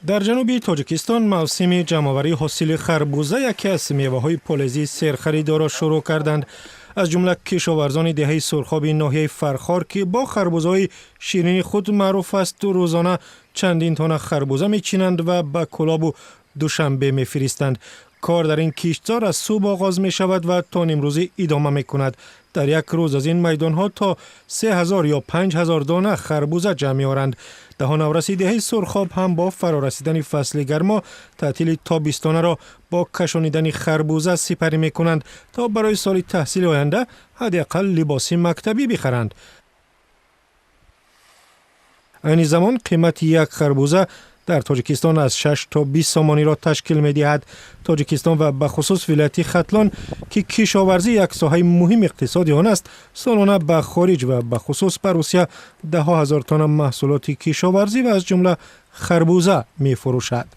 Дар ҷануби Тоҷикистон мавсими ҷамъоварии ҳосили харбуза, яке аз меваҳои полезии серхаридорро шурӯъ карданд. Аз ҷумла кишоварзони деҳаи Сурхоби ноҳияи Фархор, ки бо харбузаҳои ширини худ маъруф аст. Рӯзона чандин тона харбуза мечинанд ва ба Кӯлобу Душанбе мефиристанд. Кор дар ин киштзор аз субҳ оғоз мешавад ва то нимрӯзӣ идома мекунад. Дар як рӯз аз ин майдонҳо то 3000 ё 5000 дона харбуза ҷамъ меоранд. Даҳо навраси деҳаи Сурхоб ҳам бо фарорасидани фасли гармо таътили тобистонаро бо кашонидани харбуза сипарӣ мекунанд, то барои соли таҳсили оянда ҳадди ақал либоси мактабӣ бихаранд. Айни замон қимати як харбуза дар Тоҷикистон аз 6 то 20 сомониро ташкил медиҳад. Тоҷикистон ва бахусус вилояти Хатлон, ки кишоварзӣ як соҳаи муҳими иқтисоди он аст, солона ба хориҷ ва бахусус ба Русия даҳҳо ҳазор тонна маҳсулоти кишоварзӣ ва аз ҷумла харбуза мефурӯшад.